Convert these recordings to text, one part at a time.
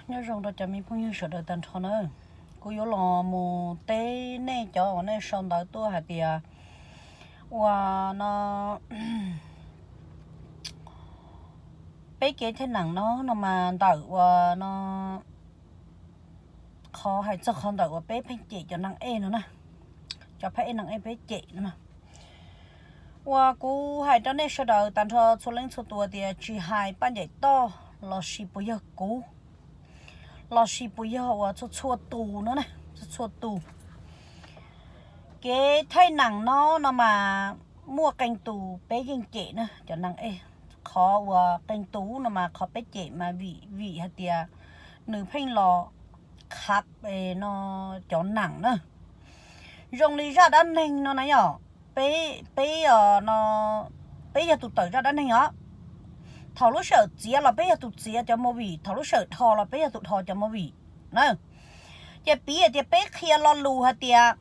Nyob zoo rau cov me phooj ywg sawv daws tag nrho na. Kuv yuav los mus teb nej cov uas nej sau ntawv tuaj hais tias ua no peb kev thaj neem no no mas ntawm ua no qhov hais txog qhov ntawm uas peb pheej cem cov nas ej no na, cov phab ej nas ej peb cem no na. Uas kuv hais rau nej sawv daws tag nrho txhua leej txhua tus tias tsis hais Paj Ncaim Toj los sis puas yog kuv los sis puas yog uas txhua txhua tus no na, txhua txhua tus, kev thaj neem no no mas muaj qee tus peb yeej cem na cov nas ej. Qhov uas qee tus no mas qhov peb cem mas vim vim hais tias nws pheej los qhav no cov neem na. Zoo li zaj dab neeg no na yom, peb peb no peb yog tus tawm zaj dab neeg os. Thaum lub sij hawm txiav los peb yog tus txiav cov movie, thaum lub sij hawm dhos los peb yog tus dhos cov movie na. Ces piv hais tias peb qhia lo lus hais tias,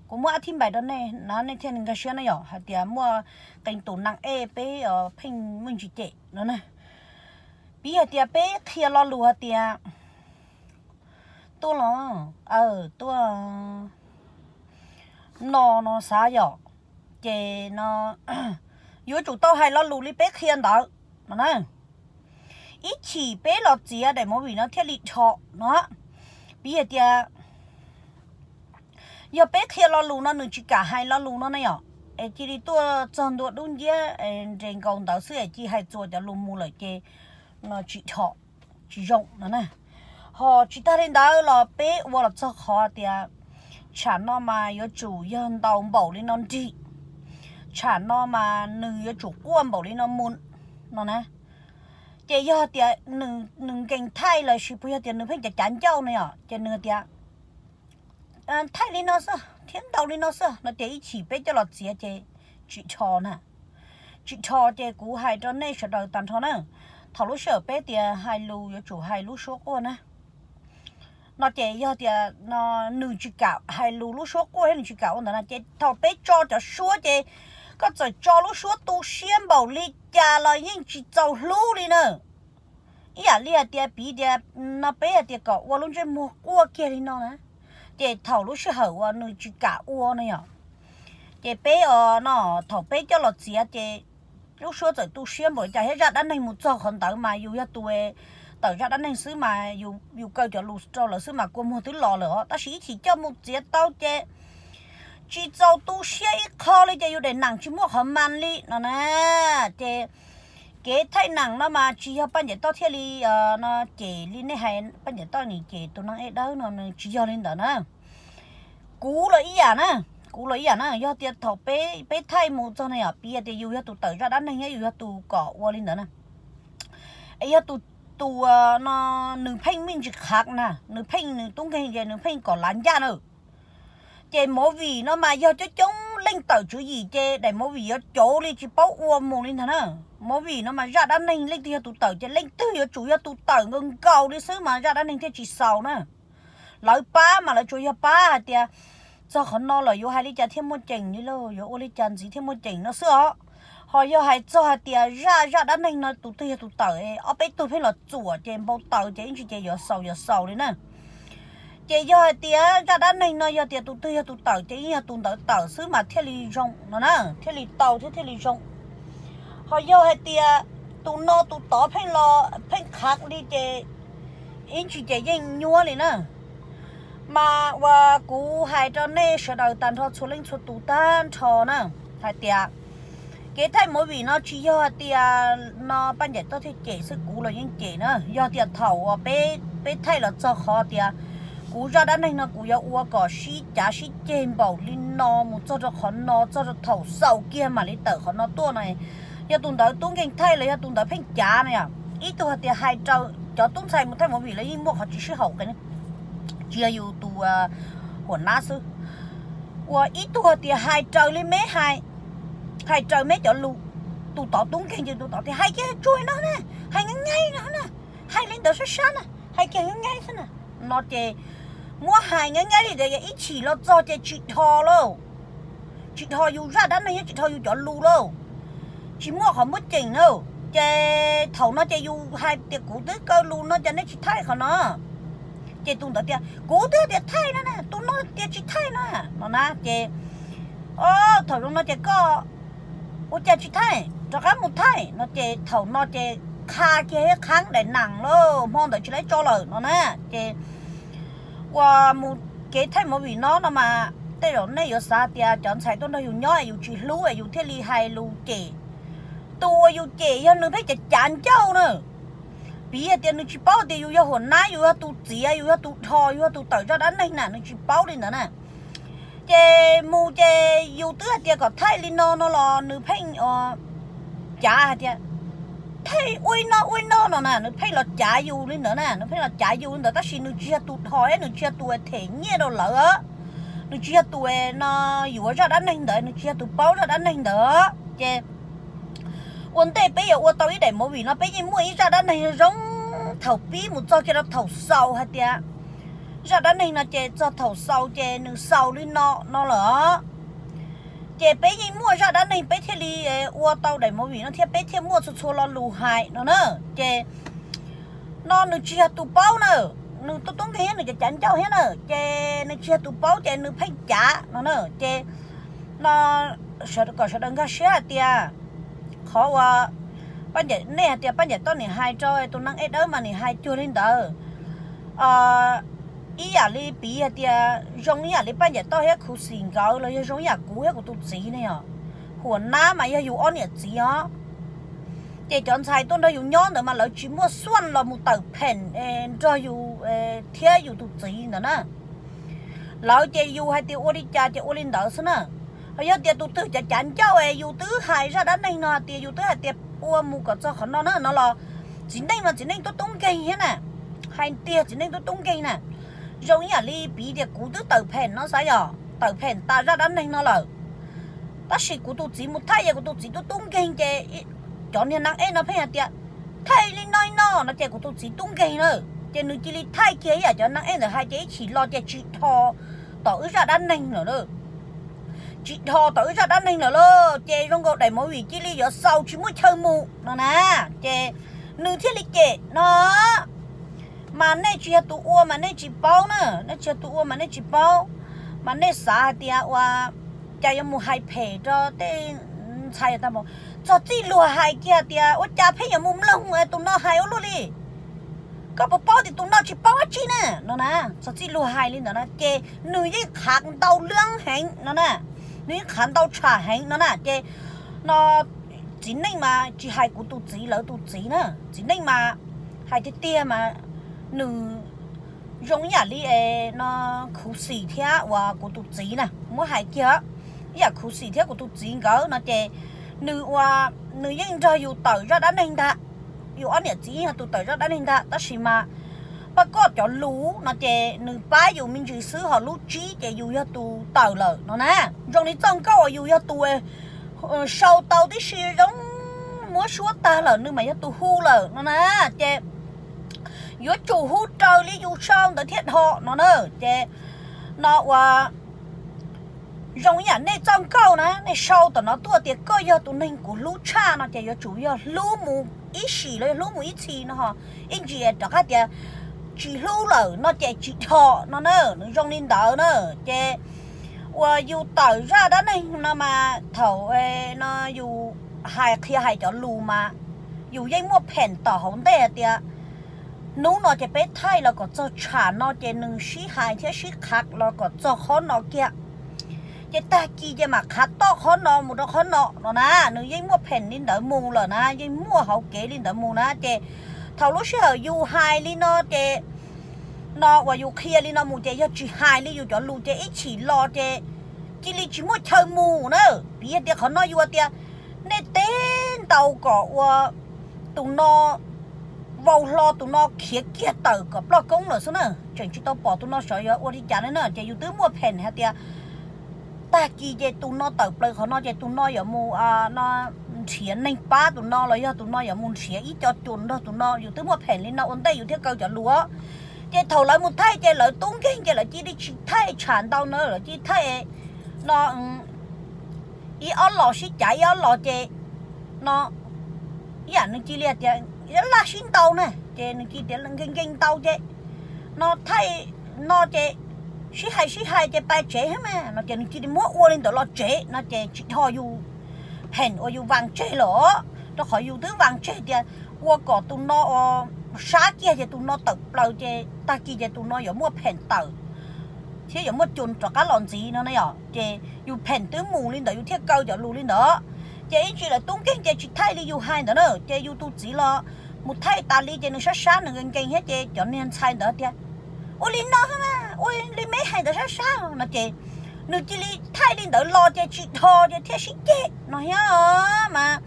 kuv muab ab thib npais rau nej no nej thiaj nkag siab na yom, hais tias muaj qee tus nas ej peb pheej muaj ntsis cem no na. Piv hais tias peb qhia lo lus hais tias tuaj los, aw, tuaj no no xav yom, ces no yuav tsum tau hais lo lus li peb qhia ntawd no na. Ib chim peb los txiav daim movie no thiaj li dhos no. Piv hais tias yog peb qhia lo lus no nws tsis kam hais lo lus no na yom, es cia li tuaj txog ntua dub nciab nres nkaus ntawd xwb es cia hais txuas cov lus mus lawm ces no tsis dhos, tsis zoo no na. Ho tsis tag li ntawd los peb ua los txog qhov tias tsham no mas yuav tsum yog ntaus npaum li no nrig, tsham no mas nws yuav tsum quaj npaum li no mus no na. Ces yog tias nws nkees thaij los sis puas yog tias nws pheej cav cav ncauj no yom, ces nws tias thaij li no xwb thiab ntaus li no xwb no ces ib chim peb coj los txiav ces tsis dhos na. Tsis dhos ces kuv hais rau nej sawv daws tag nrho na, thaum lub sij hawm peb tias hais lus yuav tsum hais lub suab quaj na. No ces yog tias no nws tsis kam hais lus lub suab quaj thiab nws tsis kam ua ntawd na ces thaum peb tso cov suab ces koj txawm tso lub suab tu siab npaum li cas los yeej tsis txaus hlub li na. Ib yam li hais tias piv tias no peb hais tias kom ua lub ntsej muag quaj kiag li no na, ces thaum lub sij hawm uas nws tsis kam ua no yom, ces peb no thaum peb coj los txiav ces lub suab txawm tu siab npaum li cas thiab zaj dab neeg mus txog qhov ntawd mas yus yog tus tawm zaj dab neeg xwb mas yus kaw cov lus rau lawv xwb mas kua muag twb los lawm os, tab sis ib chim coj mus txiav tau ces tsis txaus tu siab ib qho li ces yus daim neem tsis muaj qhov mas li no na. Ces kev thaij neem no mas tsis yog Paj Ncaim Toj thiaj li no cem li nej hais Paj Ncaim Toj nim cem tus nas ej dawb no, nws tsis yog li ntawd na. Kuv los ib yam na, kuv los ib yam na, yog tias thaum peb peb thaij mus txog na yom, piv tias yus yog tus tawm zaj dab neeg thiab yus yog tus kom ua li ntawd na, es yog tus tus no nws pheej me ntsis qhav na, nws pheej nws tub nkeeg ces nws pheej kom lav ncaj na. Ces movie no mas yog coob coob leej tawm tswv yim ces daim movie yuav cauv li tsis paub ua mus li ntag na. Movie no mas zaj dab neeg leej twg yog tus tawm ces leej twg yuav tsum yog tus tawm nkaus nkaus li xwb mas zaj dab neeg thiaj tsis xaus na. Lawv pab mas lawv tsuas yog pab hais tias txog qhov no lawm yuav hais li cas thiaj muaj ceem li lauj, yuav ua li cas ntxiv thiaj muaj ceem no xwb os. Ho yog hais txog hais tias zaj zaj dab neeg no tus twg yog tus tawm, ob peb tug pheej los txuam ces npau taws ces ib ntsis ces yuav xaus yuav xaus li na. Ces yog hais tias zaj dab neeg no yog tias tus twg yog tus tawm ces yeej yog tus ntawd tawm xwb mas thiaj li zoo no na, thiaj li tau thiab thiaj li zoo. Ho yog hais tias tus no tus tod pheej los pheej qhav li ces ib ntsis ces yeej nyuab li na. Mas uas kuv hais rau nej sawv daws tag nrho txhua leej txhua tus tag nrho na, hais tias kev thaij movie no tsis yog hais tias no Paj Ncaim Toj thiaj cem xwb, kuv los yeej cem na. Yog tias thaum uas peb peb thaij los txog qhov tias kuv zaj dab neeg no kuv yuav ua kom sib cav sib ceg npaum li no mus txog rau qhov no, txog rau thaum xaus kiag mam li tawm qhov no tuaj no, yog tus ntawd tub nkeeg thaij los yog tus ntawd pheej cav na yom. Ib tug hais tias hais raws cov tub ntxhais mus thaij movie los yeej muaj qhov tsis sib haum qis, tsis yog yus tus huam nab xwb. Uas ib tug hais tias hais raws li meb hais, hais raws meb cov lus, tus tod tub nkeeg ces tus tod tias hais kiag tsuag no na, hais nyaib nyaib no na, hais li ntawd sab sab na, hais kiag nyaib nyaib xwb na. No ces muab hais nyaib nyaib li ntawd ib chim los txog ces tsis dhos lauj, tsis dhos yus zaj dab neeg, tsis dhos yus cov lus lauj, tsis muaj qhov muaj ceem na. Ces thaum no ces yus hais tias kuv twb kaw lus no ces nej tsis thaij qhov no. Ces tus ntawd tias kuv twb tias thaij no na, tus no tias tsis thaij na, no na. Ces o, thaum zoo no ces koj ua cas tsis thaij, rov qab mus thaij no. Ces thaum no ces qha kiag ib qhaab daim nees lawm, hmo ntawd tsis laib tso lawm no na. Ces uas mus kev thaij movie no no mas tej zaum nej yuav xav tias cov ntxhais tuaj nrog yus nyob es yus tsis hlub es yus thiaj li hais lus cem. Tus uas yus cem yog nws pheej cav cav ncauj na. Piv hais tias nws tsis paub tias yus yog huam nab, yus yog tus txiav, yus yog tus dhos, yus yog tus tawm zaj dab neeg na, nws tsis paub li ntawd na. Ces mus ces yus twb hais tias kom thaij li no no los nws pheej cav hais tias thaij ua ib no ua ib no no na, nws pheej los cav yus li ntawd na, nws pheej los cav yus li ntawd tab sis nws tsis yog tus dhos thiab nws tsis yog tus them nyiaj rau lawv, nws tsis yog tus no yuav zaj dab neeg ntawd, nws tsis yog tus paub zaj dab neeg ntawd. Ces ua ntej peb yuav ua tau ib daim movie no peb yeej muaj ib zaj dab neeg zoo thaum pib mus txog kiag rau thaum xaus hais tias zaj dab neeg no ces txog thaum xaus ces nws xaus li no no lawm. Ces peb yeej muaj zaj dab neeg peb thiaj li ua tau daim movie no thiab peb thiaj muaj txhua txhua lo lus hais no na. Ces no nws tsis yog tus paub na, nws tub tub nkeeg thiab nws cav cav ncauj thiab na, ces nws tsis yog tus paub ces nws pheej cav no na. Ces no kom sawv daws nkag siab hais tias qhov uas Paj Ncaim, nej hais tias Paj Ncaim Toj nim hais rau tus neeg ej dawb mas nim hais cuag li ntawd. Ib yam li piv hais tias zoo ib yam li Paj Ncaim Toj thiab Khuv Xim nkawd los yog zoo ib yam kuv thiab kuv tus txiv ne yom. Huam nab mas yog yus ob niam txiv os. Ces cov ntxhais tuaj nrog yus nyob ntawd mas lawv tsis muaj xuaj los mus tawm pheem nrog yus thiab yus tus txiv ntawd na. Lawv ces yus hais tias ua li cas ces ua li ntawd xwb na. Ho yog tias tus twg cav cav ncauj es yus twb hais zaj dab neeg no hais tias yus twb hais tias ua mus kom txog qhov no na no los txiv neej mas txiv neej tub tub nkeeg thiab na. Hais tias txiv neej tub tub nkeeg na, zoo ib yam li piv tias kuv twb tawm pheem no xav yom, tawm pheem tas zaj dab neeg no lawm. Tab sis kuv tus txiv mus thaij ces kuv tus txiv tub tub nkeeg ces cov niag neeg ej no pheej hais tias thaij li no li no no ces kuv tus txiv tub nkeeg na, ces nws cia li thaij kiag ib yam cov neeg ej ntawd hais ces ib chim los ces tsis dhos tom wb zaj dab neeg lawm. Tsis dhos tom wb zaj dab neeg lawm lauj, ces zoo nkaus daim movie cia li yuav xaus tsis muaj chaw mus no na. Ces nws thiaj li cem no. Mas nej tsis yog tus ua mas nej tsis paub na, nej tsis yog tus ua mas nej tsis paub. Mas nej xav hais tias ua cas yuav mus hais phem rau tej ntxhais tag npaum. Txog txij luag hais kiag tias ua cas pheej yuav mus mloog tus no hais ua luaj li. Koj puas paub tias tus no tsis paub dab tsi na no na. Txog txij luag hais li ntawd na ces nws yeej qhav ntau lab heev no na, nws yeej qhav ntau tsham heev no na. Ces no txiv neej mas tsis hais kuv tus txiv lawv tus txiv na, txiv neej mas hais tiag tiag mas nws zoo ib yam li no Khuv Xim thiab uas kuv tus txiv na, muab hais kiag ib yam Khuv Xim thiab kuv tus txiv nkawd no ces nws ua, nws yeej nrog yus tawm zaj dab neeg ntag. Yus ob niam txiv yeej yog tus tawm zaj dab neeg ntag tab sis mas pab koj cov lus no ces nws pab yus me ntsis xwb ho lub tsib ces yus yog tus tawm lawm no na. Zoo li txoj nkauj uas yus yog tus sau tau tib si zoo muab suab tag lawm nws mas yog tus hu lawm no na. Ces yuav tsum hu raws li yus sau ntawd thiaj dhos no na. Ces no ua zoo ib yam nej txoj nkauj na, nej sau tom no tuaj tias koj yog tus neeg kuv hlub tshaj no ces yuav tsum yog hlub mus ib sim los yog hlub mus ib txhis no ho ib ntsis rov qab tias tsis hlub lawm no ces tsis dhos no na. Nws zoo li ntawd na. Ces uas yus tawm zaj dab neeg no mas thaum no yus hais qhia hais cov lus mas yus yeej muaj pheem tom hauv ntej hais tias hnub no ces peb thaij los kom txog tsham no ces nws sib hais thiab sib qhav los kom txog qhov no kiag. Ces tag kis ces mam qhav toj qhov no mus rau qhov no no na. Nws yeej muaj pheem li ntawd mus lawm na, yeej muaj hauv kev li ntawd mus na. Ces thaum lub sij hawm yus hais li no ces no uas yus qhia li no mus ces yog tsis hais li yus cov lus ces ib chim los ces cia li tsis muaj chaw mus na. Piv tias qhov no yus tias nej teb ntaus kom ua tus no vau hlo, tus no khiav kiag tawm kom ploj koob lawm xwb na. Tseem tsis tau pom tus no sav yuav ua li cas na. Ces yus twb muaj pheem hais tias tag kis ces tus no tawm plaws qhov no ces tus no yuav mus nrhiav neeg pab tus no los yog tus no yuav mus nrhiav ib co cuas nrog tus no. Yus twb muaj pheem li no ua ntej yus thiaj kaw cov lus. Ces thaum lawv mus thaij ces lawv tub nkeeg ces lawv cia li tsis thaij tsham ntau na, lawv cia li thaij no ib ob los sib cav ib ob los ces no ib yam nws cia li tias laj sib ntaus na, ces nws cia li tias nkees nkees ntaus ces no thaij no ces sib hais sib hais ces pais tsev thiab mas no ces nws cia li muab ua li ntawd los tsev no ces tsis dhos yus pheem uas yus vas tseg los, rau qhov yus twb vas tseg tias ua kom tus no sab kiag ces tus no tawm plaws ces tag kis ces tus no yuav muaj pheem tawm thiab yuav muaj cus rov qab los ntxiv no na yom. Ces yus pheem twb mus li ntawd yus thiaj kaw cov lus li ntawd. Ces ib ntsis lawv tub nkeeg ces tsis thaij li yus hais ntawd na, ces yus tus txiv los mus thaij tas li ces nws sab sab nws nkees nkees thiab ces cov niag ntxhais ntawd tias ua li no, ua li me hais ntawd sab sab no ces nws cia li thaij li ntawd los ces tsis dhos ces thiaj sib ceg no thiab mas.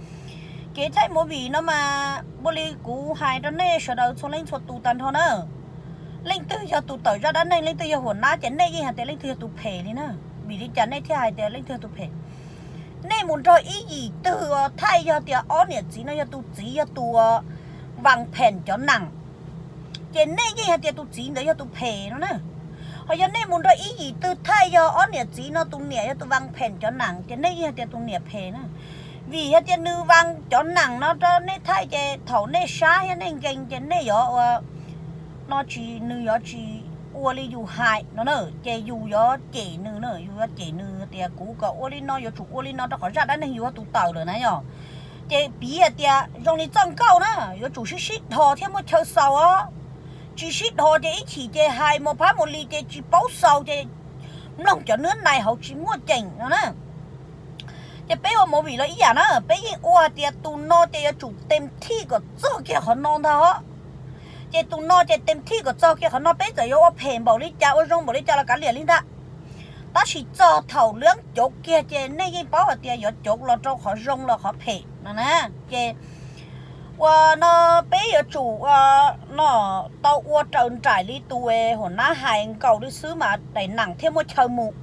Kev thaij movie no mas ua li kuv hais rau nej sawv daws txhua leej txhua tus tag nrho na, leej twg yog tus tawm zaj dab neeg, leej twg yog huam nab ces nej yeej hais tias leej twg yog tus phem li na. Vim li cas nej thiaj hais tias leej twg yog tus phem? Nej mus nrog ib yim twg thaij, yog tias ob niam txiv no yog tus txiv yog tus vas pheem cov nam, ces nej yeej hais tias tus txiv ntawd yog tus phem no na. Ho yog nej mus nrog ib yim twg thaij yog ob niam txiv no tus niam yog tus vas pheem cov nam ces nej yeej hais tias tus niam phem na. Vim hais tias nws vas cov nam no rau nej thaij ces thaum nej sab thiab nej nkees ces nej yuav ua no tsis, nws yuav tsis ua li yus hais no na, ces yus yuav cem nws na, yus yuav cem nws tias kuv kom ua li no yuav tsum ua li no rau qhov zaj dab neeg yus yog tus tawm lawm na yom. Ces piv hais tias zoo li txoj nkauj na, yuav tsum sib sib dhos thiaj muaj chaw xaus os. Tsis sib dhos ces ib chim ces hais mus phab mus li ces tsis paub xaus ces mloog cov nab nais hauv tsis muaj ceem no na. Ces peb ua movie los ib yam na, peb yeej ua hais tias tus no ces yuav tsum tem thij kom txog kiag qhov no ntag. Ces tus no ces tem thij kom txog kiag qhov no, peb txawm yuav ua phem npaum li cas ua zoo npaum li cas los kav liam li ntag. Tab sis txog thaum lwb cauv kiag ces nej yeej paub hais tias yuav cauv los rau qhov zoo los qhov phem no na. Ces ua no peb yuav tsum no tau ua raws nraim li tus huam nab hais nkaus li xwb mas daim nam thiaj muaj chaw mus.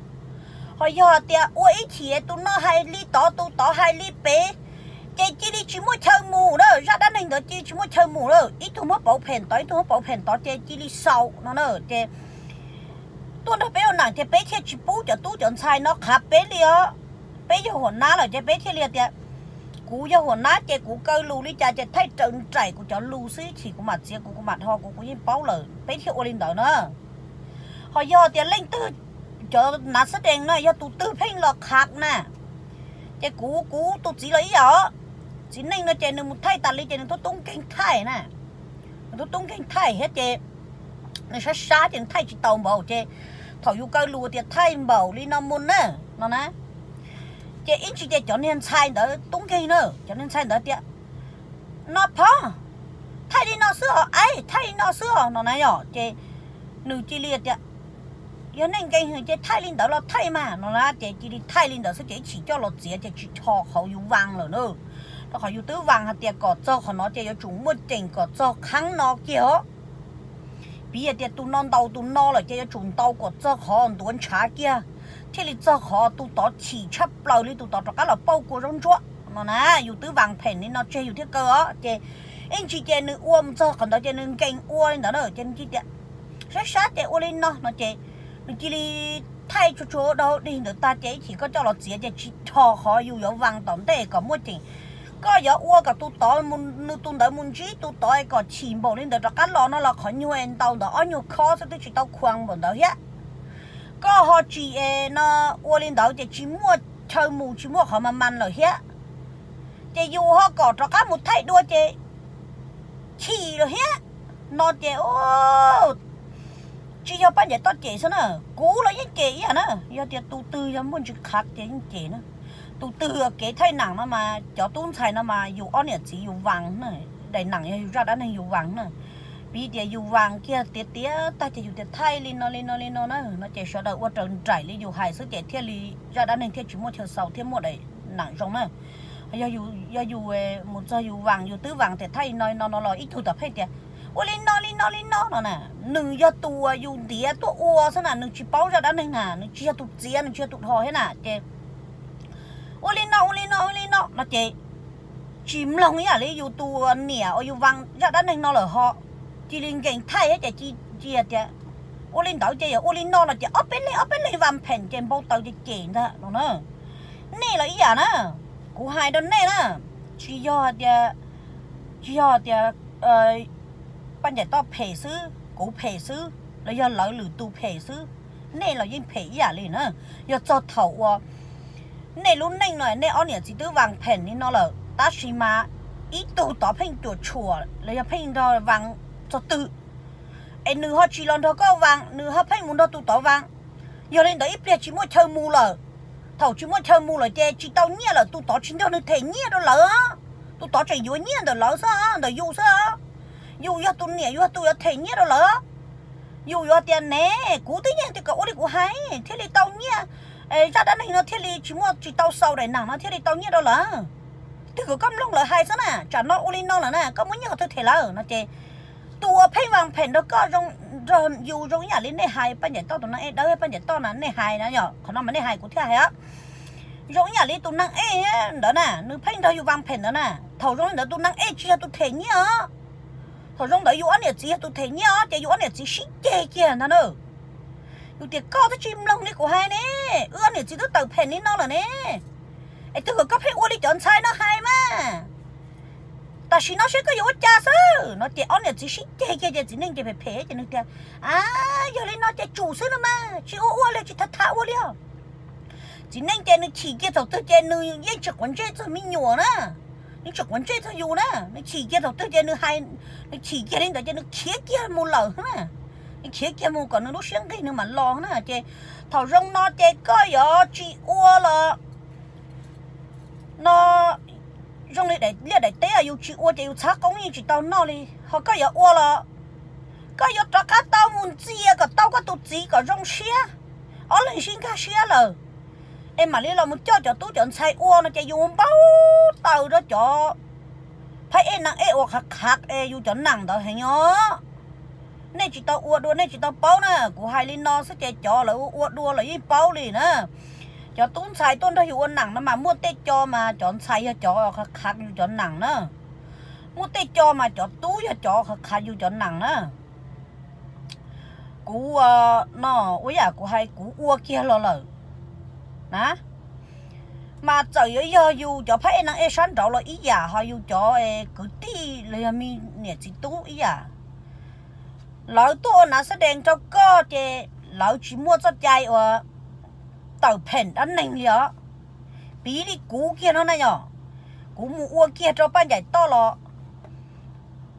Ho yog tias ua ib chim tus no hais li tod tus tod hais li pem, ces cia li tsis muaj chaw mus na, zaj dab neeg ntawd cia li tsis muaj chaw mus na, ib tug muab pauv phem tod ib tug muab pauv phem tod ces cia li xaus no na. Ces tuaj nrog peb ua nam ces peb thiaj tsis pub cov tub cov ntxhais no qhav peb li os. Peb yog huam nab lawm ces peb thiaj li tias kuv yog huam nab ces kuv kaw lus li cas ces thaij raws nraim kuv cov lus xwb, ib chim kuv mam txiav kuv, kuv mam dhos kuv, kuv yeej paub lawm, peb thiaj ua li ntawd na. Ho yog tias leej twg cov nav xab dees no yog tus twg pheej los qhav na, ces kuv, kuv tus txiv los ib yam os. Txiv neej no ces nws mus thaij tas li ces nws tuaj tub nkeeg thaij na, nws tuaj tub nkeeg thaij thiab ces nws sab sab ces nws thaij tsis tau npaum ces thaum yus kaw lus tias thaij npaum li no mus na no na. Ces ib ntsis ces cov niag ntxhais ntawd tub nkeeg na, cov niag ntxhais ntawd tias no phov, thaij li no xwb os, aib thaij li no xwb os no na yom. Ces nws cia li tias yog nej nkeeg ces thaij li ntawd los thaij mas no na, ces cia li thaij li ntawd xwb ces ib chim coj los txiav ces tsis dhos qhov yus vas lawm na. Rau qhov yus twb vas hais tias kom txog qhov no ces yuav tsum muaj ceem kom txog qhov no kiag os. Piv hais tias tus no ntaus tus no lawm ces yuav tsum ntaus kom txog qhov ntuav ntshav kiag, thiaj li txog qhov tus tod chim tshaj plaws li tus tod rov qab los pauj kua zaub ntsuab no na. Yus twb vas phem li no tseg yus thiaj kaw os. Ces ib ntsis ces nws ua mus txog qhov ntawd ces nws nkees ua li ntawd na, ces nws cia tias sab sab ces ua li no no ces nws cia li thaij tsuag tsuag ua dog dig ntawd tag ces ib chim koj coj los txiav ces tsis dhos qhov yus yuav vas tom ntej kom muaj ceem. Koj yuav ua kom tus tod, nws tus ntawd mus ntsib tus tod kom chim npaum li ntawd rov qab los no los qhov nyuag ntaus ntawd ob nyuag khob xwb twb tsis tau khuas npaum ntawd thiab. Koj ho tsis no ua li ntawd ces tsis muaj chaw mus tsis muaj qhov mas mas lawm thiab. Ces yus ho kom rov qab mus thaij dua ces chim lawm thiab no ces tsis yog Paj Ncaiv Toj cem xwb na, kuv los yeej cem ib yam na. Yog tias tus twg yog muaj ntsis qhav ces yeej cem na. Tus twg kev thaij nam no mas cov tub ntxhais no mas yus ob niam txiv yus vas na, daim nam yog yus zaj dab neeg yus vas na. Piv tias yus vas kiag tiav tiav tag ces yus tias thaij li no li no li no na, no ces sawv daws ua raws nraim li yus hais xwb ces thiaj li zaj dab neeg thiaj tsis muaj chaw xaus thiaj muaj daim nam zoo na. Yog yus mus txog yus vas, yus twb vas tias thaij li no li no no los ib tug tam pheej tias ua li no li no li no no na, nws yog tus uas yus ntiav tuaj ua xwb na, nws tsis paub zaj dab neeg na, nws tsis yog tus txiav, nws tsis yog tus dhos thiab na ces ua li no ua li no ua li no no ces tsis mloog ib yam li yus tus niam uas yus vas zaj dab neeg no lawm ho cia li nkees thaij thiab ces cia tias ua li ntawd ces yog ua li no no ces ob peb leeg ob peb leeg vas phem ces npau taws ces cem ntag no na. Nej los ib yam na, kuv hais rau nej na, tsis yog hais tias Tsis yog tias Paj Ncaim Toj phem xwb, kuv phem xwb, los yog lawv lwm tus phem xwb, nej los yeej phem ib yam li na. Yog txog thaum uas nej lub neej no nej ob niam txiv twb vas phem li no lawm, tab sis mas ib tug tod pheej cuam tshuam los yog pheej nrog vas txog twg, es nws ho tsis los nrog koj vas, nws ho pheej mus nrog tus tod vas. Yog li ntawd ib pliag tsis muaj chaw mus lawm. Thaum tsis muaj chaw mus lawm ces tsis tau nyiaj lawm, tus tod tsis nrog nws them nyiaj rau lawv. Tus tod tseem yuav nyiaj ntawm lawv xwb, ntawm yus xwb. Yus yog tus niam, yus yog tus yuav them nyiaj rau lawv. Yus yuav tias ne, kuv twb yeej tias kom ua li kuv hais thiaj li tau nyiaj, zaj dab neeg no thiaj li tsis muaj, tsis tau xaus daim nam no thiaj li tau nyiaj rau lawv. Twb kom koj mloog lawv hais xwb na, tsam no ua li no lawm na, koj muaj nyiaj qhov twg them lawv no ces tus uas pheej vas phem nrog koj, nrog yus zoo ib yam li nej hais Paj Ncaim Toj tus neeg ej dawb, Paj Ncaim Toj na nej hais na, yog qhov no mas nej hais kuv thiaj hais. Zoo ib yam li tus neeg ej ntawd na, nws pheej nrog yus vas phem ntawd na. Thaum zoo li ntawd tus neeg ej tsis yog tus them nyiaj os. Thaum zoo ntawd yus ob niam txiv yog tus them nyiaj os, ces yus ob niam txiv sib ceg kiag ntag na. Yus tias koj twb tsis mloog li kuv hais ne, wb ob niam txiv twb tawm phem li no lawm ne, es twb kom koj pheej ua li cov ntxhais no hais mas, tam sim no seb koj yuav ua cas xwb no ces ob niam txiv sib ceg kiag ces txiv neej ces phem phem ces nws tias, a, yog li no ces tsum xwb no mas, tsis ua ua li, tsis tham tham ua li os. Txiv neej ces nws chim kiag thaum twg ces nws yeej tsis quav ntsej txog me nyuam na, nws tsis quav ntsej txog yus na, nws chim kiag thaum twg ces nws hais, nws chim kiag li ntawd ces nws khiav kiag mus lawm na, nws khiav kiag mus kom nws lub siab nqig nws mam los na. Ces thaum zoo no ces koj yuav tsis ua los no, zoo li liaj daim teb yus tsis ua ces yus txhab qoob yeej tsis tau noj li. Ho koj yuav ua los koj yuav rov qab tau mus ntxias kom tau koj tus txiv kom zoo siab, ob leeg sib nkag siab lawm, es mam li los mus coj cov tub cov ntxhais ua no ces yus npau taws rau cov phab ej nam ej uas qhav qhav es yus cov nam ntawd heev os. Nej tsis tau ua dua nej tsis tau paub na, kuv hais li no xwb ces cov lawv ua ua dua lawv yeej paub li na. Cov tub ntxhais tuaj nrog yus ua nam no mas muaj tej co mas cov ntxhais yog cov qhav qhav yus cov nam na, muaj tej co mas cov tub yog cov qhav qhav yus cov nam na. Kuv no, ua yam kuv hais kuv ua kiag los lawm na, mas txawm yuav yog yus cov phab ej nam ej sab nraud los ib yam, ho yus cov kwv tij los yog me niam txiv tub ib yam, lawv tuaj ua nav xab dees rau koj ces lawv tsis muaj txoj cai uas tawm phem dab neeg li os. Piv li kuv kiag no na yog, kuv mus ua kiag rau Paj Ncaim Toj los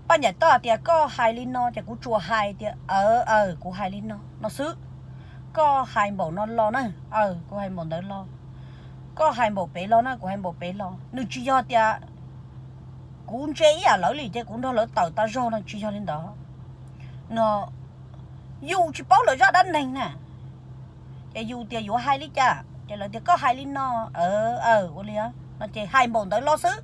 Paj Ncaim Toj hais tias koj hais li no ces kuv tsuas hais tias aw, aw, kuv hais li no no xwb. Koj hais npaum no los na, aw, kuv hais npaum ntawd los. Koj hais npaum pem los na, kuv hais npaum pem los. Nws tsis yog tias kuv ntse ib yam lawv li ces kuv nrog lawv tawm tas zog no, tsis yog li ntawd. No yus tsis paub lawv zaj dab neeg na, ces yus tias yuav hais li cas ces lawv tias koj hais li no, aw, aw, ua li no ces hais npaum ntawd los xwb.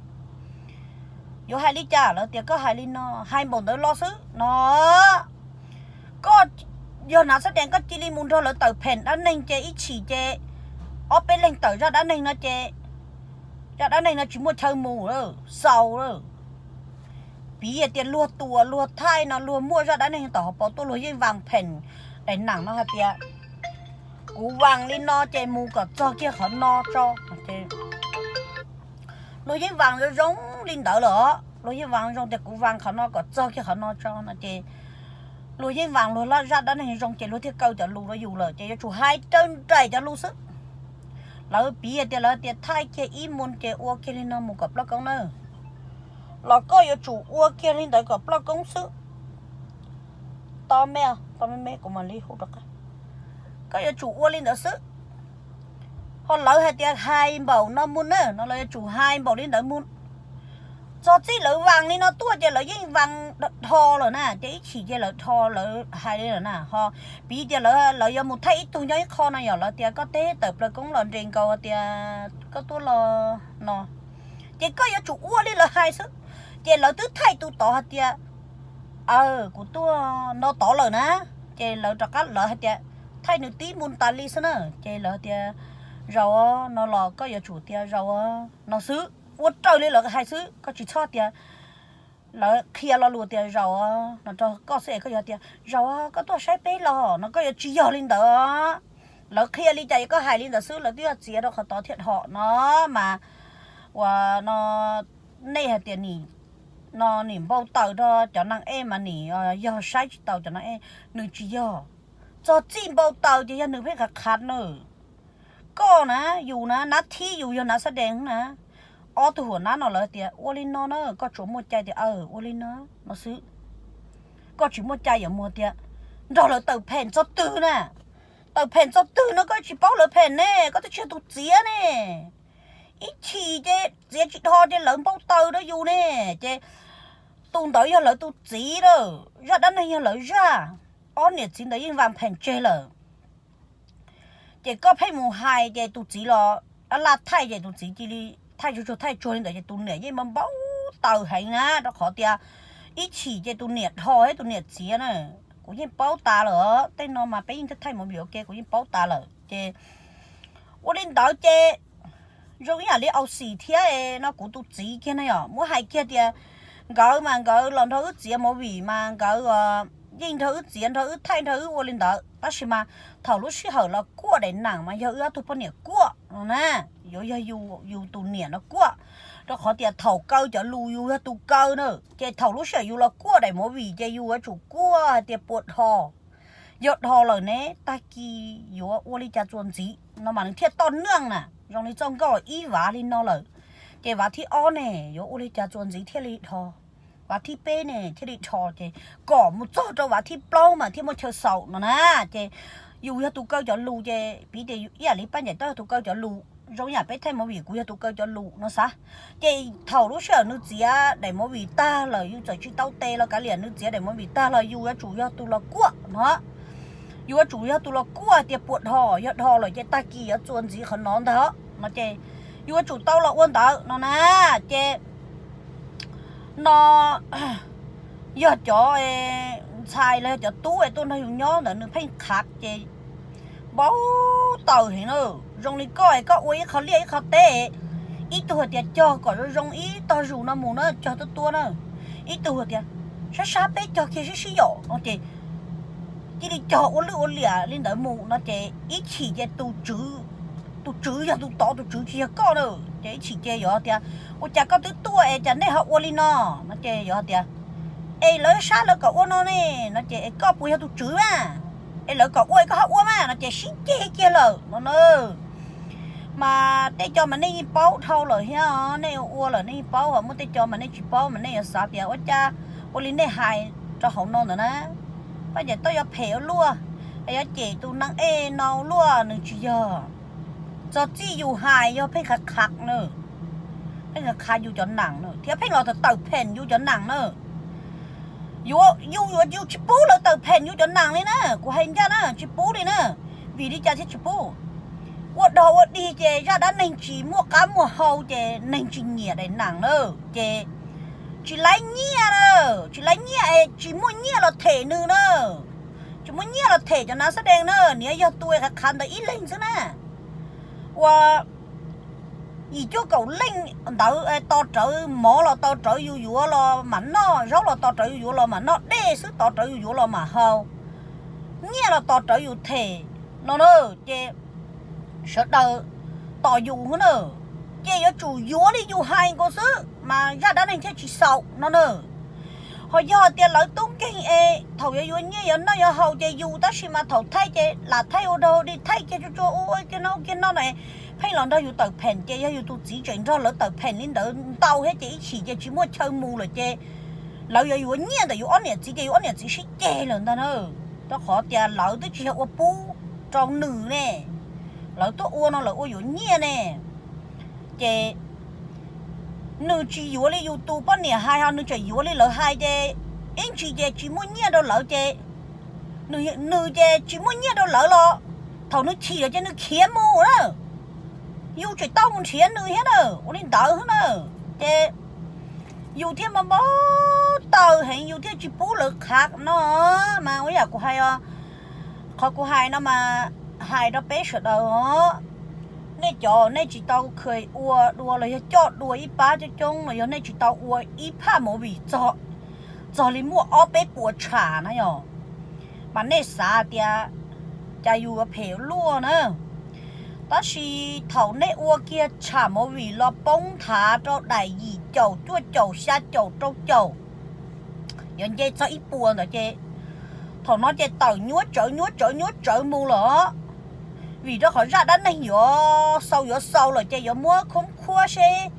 Yuav hais li cas lawv tias koj hais li no, hais npaum ntawd los xwb no. Koj yog nav xab dees koj cia li mus nrog lawv tawm phem dab neeg ces ib chim ces ob peb leeg tawm zaj dab neeg no ces zaj dab neeg no tsis muaj chaw mus lawm, xaus lawm. Piv hais tias luag tus luag thaij no luag muaj zaj dab neeg tom hauv paus tuaj luag yeej vas phem daim nam no hais tias kuv vas li no ces mus kom txog kiag qhov no tso. Luag yeej vas zoo zoo li ntawd lawm os, luag yeej vas zoo tias kuv vas qhov no kom txog kiag qhov no tso no ces luag yeej vas luag zaj dab neeg zoo ces luag thiaj kaw cov lus rau yus lawm ces yuav tsum hais raws nraim cov lus xwb. Lawv piv hais tias lawv tias thaij kiag ib mus ces ua kiag li no mus kom ploj koob na, los koj yuav tsum ua kiag li ntawd kom ploj koob xwb. Tau me, tau me me kuv mam li hu rov qab. Koj yuav tsum ua li ntawd xwb. Ho lawv hais tias hais npaum no mus na no lawv yuav tsum hais npaum li ntawd mus. Txog txij lawv vas li no tuaj ces lawv yeej vas dho lawm na, ces ib chim ces lawv dho lawv hais li lawm na. Ho piv tias lawv yuav mus thaij ib tug nyob ib qho no yog lawv tias koj teb tawm plawv koob los nres nkaus tias koj tuaj los no, ces koj yuav tsum ua li lawv hais xwb. Ces lawv twb thaij tus tod hais tias, aw, kuv tuaj no tod lawm na, ces lawv rov qab lawv hais tias thaij nws tib mus tas li xwb na, ces lawv tias zaum no los koj yuav tsum tias zaum no xwb, ua raws li lawv hais xwb, koj tsis txhob tias lawv qhia lo lus tias zaum no rau koj xwb es koj yuav tias zaum koj tuaj saib peb los no, koj yuav tsis yog li ntawd. Lawv qhia li cas koj hais li ntawd xwb, lawv twb yog txiav rau qhov tod thiaj dhom no mas. Ua no nej hais tias nim no nim npau taws rau cov neeg ej mas nim yog saib tsis taus cov neeg ej, nws tsis yog. Txog txij npau taws ces yog nws pheej qhav qhav na. Koj na, yus na, nab thib yus yog nav xab dees na. Ob tug huam nab no lawv tias ua li no na, koj tsuas muaj cai tias aw ua li no, no xwb. Koj tsis muaj cai yuav mus tias nrog lawv tawm pheem txog twg na. Tawm pheem txog twg no koj tsis paub lawv pheem ne, koj twb tsis yog tus txiav ne. Ib chim ces txiav tsis dhos ces lawv npau taws rau yus ne, ces tus ntawd yog lawv tus txiv lawm, zaj dab neeg yog lawv zaj. Ob niam txiv ntawd yeej vas pheem tseg lawm. Ces koj pheej mus hais ces tus txiv los laj thaij ces tus txiv cia li thaij tsuag tsuag thaij tsuag li ntawd ces tus niam yeej npau taws heev na, rau qhov tias ib chim ces tus niam dhos thiab tus niam txiav na. Kuv yeej paub tas lawm, tej no mas peb yeej thaij movie ua ke, kuv yeej paub tas lawm ces ua li ntawd ces zoo ib yam li Au Xis thiab no kuv tus txiv kiag na yom, muab hais kiag tias nkawd mas nkawd los nrog wb txiav movie mas nkawd yeej nrog wb txiav, nrog wb thaij, nrog wb ua li ntawd, tab sis mas thaum lub sij hawm los kuaj daim neem mas yog wb ob tug poj niam kuaj no na. Yuav yog yus tus niam no kuaj, rau qhov tias thaum kaw cov lus yus yog tus kaw na, ces thaum lub sij hawm yus los kuaj daim movie ces yus yuav tsum kuaj hais tias puas dhos. Yog dhos lawm ne, tag kis yuav ua li cas txuas ntxiv no mas nws thiaj toj neej na. Zoo li txoj nkauj ib vav li no lawm, ces vav thib ob ne yuav ua li cas txuas ntxiv thiaj li dhos, vav thib peb ne thiaj li dhos, ces kom mus txog rau vav thib plaub mas thiaj muaj chaw xaus no na. Ces yus yog tus kaw cov lus, ces piv tias ib yam li Paj Ncaim Tob yog tus kaw cov lus, zoo yam peb thaij movie kuv yog tus kaw cov lus no xav. Ces thaum lub sij hawm nws txiav daim movie tag lawm, yus txawm tsis tau tes los kav liam, nws txiav daim movie tag los yus yuav tsum yog tus los kuaj no. Yus yuav tsum yog tus los kuaj tias puas dhos, yog dhos lawm ces tag kis yuav txuas ntxiv qhov no ntag no ces yus yuav tsum tau los ua ntawd no na. Ces no yog cov ntxhais los yog cov tub es tuaj nrog yus nyob ntawd nws pheej qhav ces npau taws heev na. Zoo li koj es koj ua ib qho liaj ib qho teb, ib tug hais tias cog kom zoo zoo ib tog zus no mus na, cog tuab tuab na, ib tug hais tias sab sab peb cog kiag sib sib yaum no ces cia li cog ua lwj ua liam li ntawd mus no ces ib chim ces tus tswv, tus tswv yog tus tod, tus tswv tsis yog koj na, ces ib chim ces yuav tias ua cas koj twb tuaj es cas nej ho ua li no no ces yuav tias es lawv sab lawv kom ua no ne no ces es koj puas yog tus tswv mas, es lawv kom ua es koj ho ua mas no ces sib ceg kiag lawm no na. Mas tej co mas nej yeej paub dhau lawm thiab, nej ua lawm nej yeej paub, ho muaj tej co mas nej tsis paub mas nej yuav xav tias ua cas ua li nej hais rau hauv no ntawd na. Paj Ncaim Tob yuav phem ua luaj, yuav cem tus neeg ej no luaj, nws tsis yog. Txog txij yus hais yog pheej qhav qhav na, pheej qhav qhav yus cov neem na thiab pheej los tawm pheem yus cov neem na. Yuav, yus yuav, yus tsis pub lawv tawm pheem yus cov neem li na, kuv hais ncaj na, tsis pub li na. Vim li cas thiaj tsis pub? Ua dog ua dig ces zaj dab neeg tsis muaj qab muaj hau ces neeg tsis nyiam daim neem na, ces tsis laib nyiaj na, tsis laib nyiaj es tsis muaj nyiaj los them nws na. Tsis muaj nyiaj los them cov nav xab dees na, nws yuav yog tus qhav qhav ntawd ib leeg xwb na. Ua yim cuaj kaum leej ntawd tos rawv mov los tos rawv yus yuav los mam noj, zaub los tos rawv yus yuav los mam noj, dej xwb tos rawv yus yuav los mam haus, nyiaj los tos rawv yus them no na, ces sawv daws tos yus xwb na. Ces yuav tsum yuav li yus hais nkaus xwb mas zaj dab neeg thiaj tsis xaus no na. Ho yog tias lawv tub nkeeg es thaum yuav yuav nyiaj yuav noj yuav haus ces yus, tab sis mas thaum thaij ces lam thaij ua dog dig thaij kiag tsuag tsuag ua kiag no ua kiag no na, pheej los nrog yus tawm pheem ces yog yus tus txiv tseem nrog lawv tawm pheem li ntawd ntau thiab ces ib chim ces tsis muaj chaw mus lawm ces lawv yuav yuav nyiaj ntawm yus ob niam txiv ces yus ob niam txiv sib ceg lawm ntag na. Rau qhov tias lawv twb tsis yog ua pub rau nws ne, lawv tuaj ua no lawv ua yuav nyiaj ne. Ces nws tsis yuav li yus tus poj niam hais, ho nws tseem yuav li lawv hais ces ib ntsis ces tsis muaj nyiaj rau lawv ces nws ces tsis muaj nyiaj rau lawv los thaum nws chim lawm ces nws khiav mus na. Yus tseem tau mus nrhiav nws thiab na, ua li ntawd xwb na. Ces yus thiaj mas npau taws heev, yus thiaj tsis pub lawv qhav no. Mas ua yam kuv hais os, qhov kuv hais no mas hais rau peb sawv daws os. Nej cov nej tsis tau kheev ua dua los yog coj dua ib pab coob coob los yog nej tsis tau ua ib phaj movie txog, txog li muaj ob peb puas tsham na yog, mas nej xav tias cas yus yuav phem luaj na. Tab sis thaum nej ua kiag tsham movie los poob nthav rau daim yim caum, cuaj caum, xya caum, rau caum, yuav nce txog ib puas ntawd ces thaum no ces tawm nyuab tsawv nyuab tsawv nyuab tsawv mus lawm. Vim rau qhov zaj dab neeg yuav xaus yuav xaus lawm ces yuav muab khoob khuab seb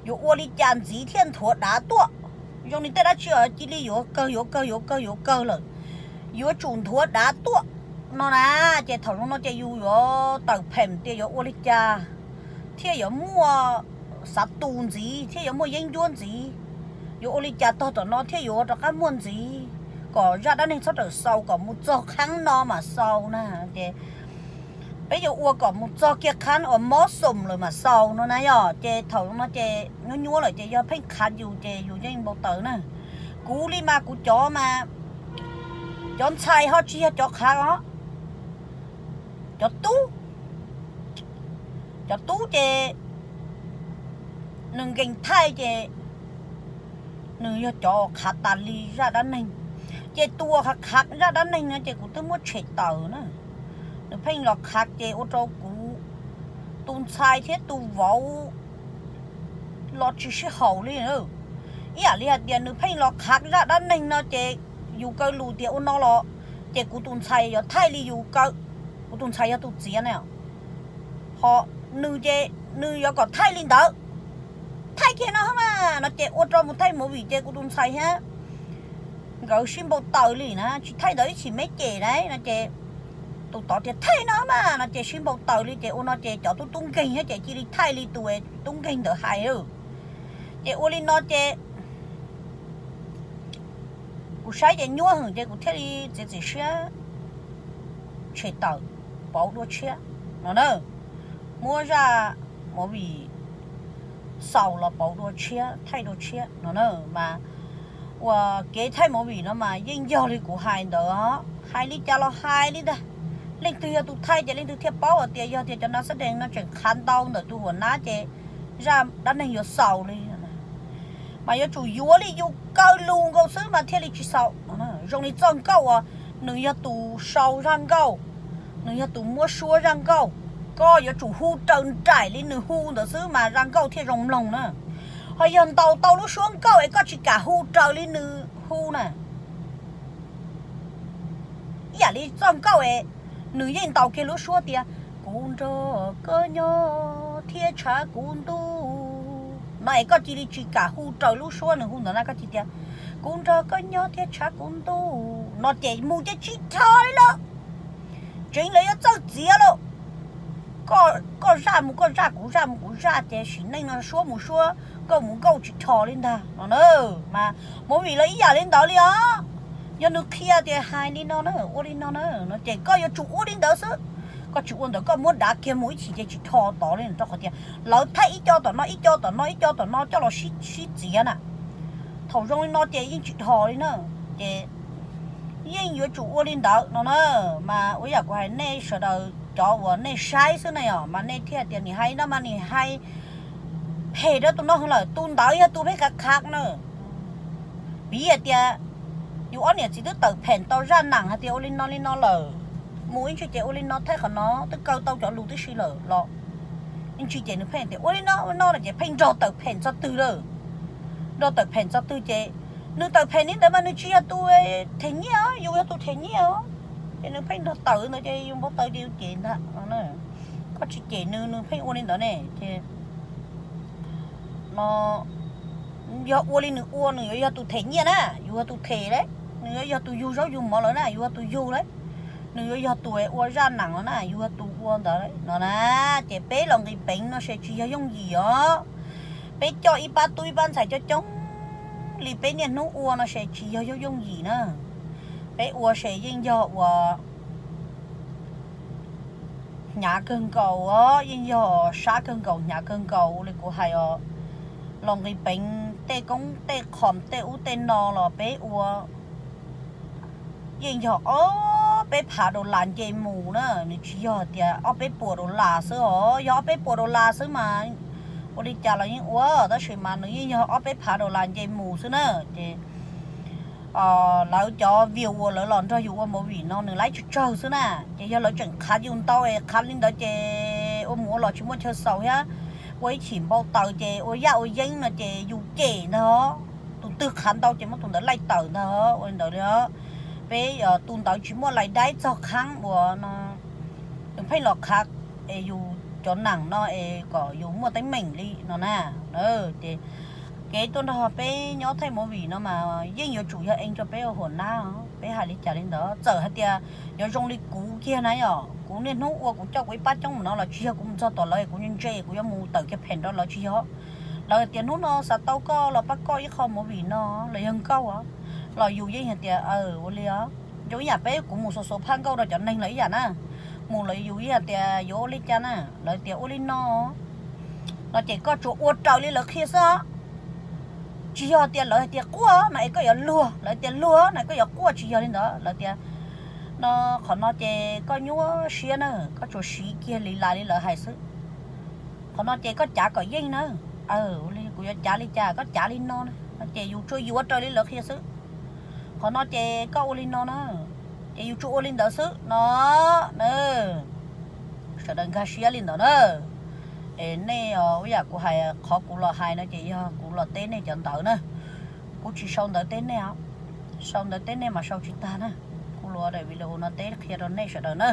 yuav ua li cas ntxiv thiaj nthuav dav tuaj. Zoo li tej dab tsi cia li yuav kawg yuav kawg yuav kawg yuav kawg lawm, yuav tsum nthuav dav tuaj no na. Ces thaum zoo no ces yus yuav tawm pheem tias yuav ua li cas thiaj yuav muaj xav tu ntxiv, thiaj yuav muaj yeeb ncuab ntxiv, yuav ua li cas tog tom no thiaj yuav rov qab muaj ntxiv, kom zaj dab neeg txhob rawm xaus, kom mus txog qhov no mam xaus na. Ces peb yuav ua kom mus txog kiag qhov uas mob xoom lawm mam xaus no na yom. Ces thaum no ces nyuab nyuab lawm ces yog pheej qhav yus ces yus yeej npau taws na. Kuv li mas kuv cov mas, cov ntxhais ho tsis yog cov qhav os, cov tub, cov tub ces nws nkees thaij ces nws yog cov qhav tas li zaj dab neeg. Ces tus uas qhav zaj dab neeg no ces kuv twb muab tshem tawm na. Nws pheej los qhav ces ua rau kuv tus ntxhais thiab tus vauv los tsis sib haum li. Ib yam li hais tias nws pheej los qhav zaj dab neeg no ces yus kaw lus tias ua no los, ces kuv tus ntxhais yuav thaij li yus kaw. Kuv tus ntxhais yog tus txiav na, ho nws ces nws yuav kom thaij li ntawd. Thaij kiag no mas no ces ua rau mus thaij movie ces kuv tus ntxhais thiab nkawd sib npau taws li na, tsis thaij ntawd ib chim me cem na no ces tus tod tias thaij no mas no ces sib npau taws li ces ua no ces cov tub tub nkeeg thiab ces cia li thaij li tus tub nkeeg ntawd hais. Ces ua li no ces kuv saib ces nyuaj heev ces kuv thiaj li txiav txim siab tshem tawm pauv dua tshiab no na. Muab zaj movie xaus los pauv dua tshiab, thaij dua tshiab no na. Mas uas kev thaij movie no mas yeej yog li kuv hais ntawd, hais li cas los hais li ntag. Leej twg yog tus thaij ces leej twg thiaj paub hais tias yog tias cov nas xab dees no tseem qhav ntau ntawm tus huam nab ces zaj dab neeg yuav xaus li. Mas yuav tsum yuav li yus kaw lus nkaus xwb mas thiaj li tsis xaus. Zoo li txoj nkauj uas nws yog tus sau zaj nkauj, nws yog tus muab suab zaj nkauj, koj yuav tsum hu raws nraim li nws hu ntawd xwb mas zaj nkauj thiaj zoo mloog na. Ho yog ntaus tau lub suab nkauj es koj tsis kam hu raws li nws hu na, ib yam li txoj nkauj es nws yeej ntaus kiag lub suab tias kuv nrog koj nyob thiab tshav kuv ntuj no es koj cia li tsis kam hu raws lub suab nws hu ntawd na, koj cia tias kuv nrog koj nyob thiab tshav kuv ntuj no ces mus ces tsis dhau li lawm. Tseev lawv yuav txawj txiav lawm. Koj zaj mus koj zaj, kuv zaj mus kuv zaj ces sim neej no suab mus suab, nkauj mus nkauj tsis dhau li ntag no na. Mas movie los ib yam li ntawd li os. Yog nws qhia tias hais li no na, ua li no na no ces koj yuav tsum ua li ntawd xwb. Koj tsis ua ntawd koj muab dav kiag mus ib chim ces tsis dhau tod li rau qhov tias lawv thaij ib co tom no ib co tom no ib co tom no coj los sib txiav na. Thaum zoo li no ces yeej tsis dhau li na. Ces yeej yuav tsum ua li ntawd no na. Mas ua yam kuv hais nej sawv daws cov uas nej saib xwb na yom, mas nej thiaj tias nim hais no mas nim hais phem rau tus no lawm, tus ntawd yog tus pheej qhav qhav na. Piv hais tias yus ob niam txiv twb tawm pheem tau zaj nam hais tias ua li no li no lawm, mus ib ntsis ces ua li no thaij qhov no twb kaw tau cov lus tib si lawm los ib ntsis ces nws pheej tias ua li no ua no lawm ces pheej nrog tawm pheem txog twg lawm. Nrog tawm pheem txog twg ces nws tawm pheem li ntawd mas nws tsis yog tus them nyiaj, yus yog tus them nyiaj os. Ces nws pheej nrog tawm ntawd ces yus npau taws ces yus cem ntag. Koj tsis cem nws, nws pheej ua li ntawd ne ces no yog ua li nws ua, nws yuav yog tus them nyiaj na, yus yog tus them lawm. Nws yuav yog tus yug zaub yug mov lawm na, yus yog tus yug lawm. Nws yuav yog tus ua zaj nam los na, yus yog tus ua ntawd no na. Ces peb los nqis peev no ces tsis yog yooj yim os. Peb coj ib pab tub ib pab ntxhais coob coob li peb niaj hnub ua no ces tsis yog yooj yooj yim na. Peb ua ces yeej yog uas hnyav kawg nkaus os, yeej yog sab kawg nkaus hnyav kawg nkaus li kuv hais os. Los nqis peev tej koob tej qhom tej ub tej no los peb ua yeej yog ob peb phav dollar nce mus na, nws tsis yog tias ob peb puas dollar xwb os. Yog ob peb puas dollar xwb mas ua li cas los yeej ua, tab sis mas nws yeej yog ob peb phav dollar nce mus xwb na. Ces lawv cov view uas lawv los nrog yus ua movie no nws laib tsawg tsawg xwb na. Ces yog lawv tseem qhav yus ntau es qhav li ntawd ces ua mus ua los tsis muaj chaw xaus thiab. ua ib chim npau taws ces ua yaj ua yeeb no ces yus cem ntag. Tus twg qhav ntau ces muab tus ntawd laij tawm ntag, ua li ntawd li. Peb tus ntawd tsis muaj lais daib txog qhav uas no, nws pheej los qhav es yus cov nees no es kom yus muaj teeb meem li no na. Ces kev tuaj nrog peb nyob thaij movie no mas yeej yuav tsum yog ee rau peb ua huam nab. Peb hais li cas li ntawd, txawm hais tias yuav zoo li kuv kiag na yom, kuv niaj hnub ua kuv coj kuv ib pab coob mus no los tsis yog kuv mus txog tom lawv kuv ntse kuv yuav mus tawm kiag phem rau lawv tsis yog. Lawv tias hnub no xav tau koj los pab koj ib qho movie no los yog nkauj los yus yeej hais tias ua li os. Zoo ib yam peb kuv mus xuas xuas phaj nkauj rau cov neeg lawv ib yam na. Mus lawv yus yeej hais tias yuav ua li cas na, lawv tias ua li no no ces koj tsuas ua raws li lawv qhia xwb. Tsis yog tias lawv hais tias quaj no es koj yuav luag, lawv tias luag no koj yuav quaj, tsis yog li ntawd. Lawv tias no, qhov no ces koj nyuaj siab na, koj tsuas siv kiag li las li lawv hais xwb. Qhov no ces koj cav kom yeej na. Kuv yuav cav li cas, koj cav li no na, ces yus tsuas yuav raws li lawv qhia xwb. Qhov no ces koj ua li no na, ces yus tsuas ua li ntawd xwb no na. Sawv daws nkag siab li ntawd na. Es nej ua yam kuv hais, qhov kuv los hais no ces yog kuv los teb nej cov ntawv na. Kuv tsis sau ntawv teb nej os. Sau ntawv teb nej mas sau tsis tag na. Kuv luav daim video no teb qhia rau nej sawv daws na.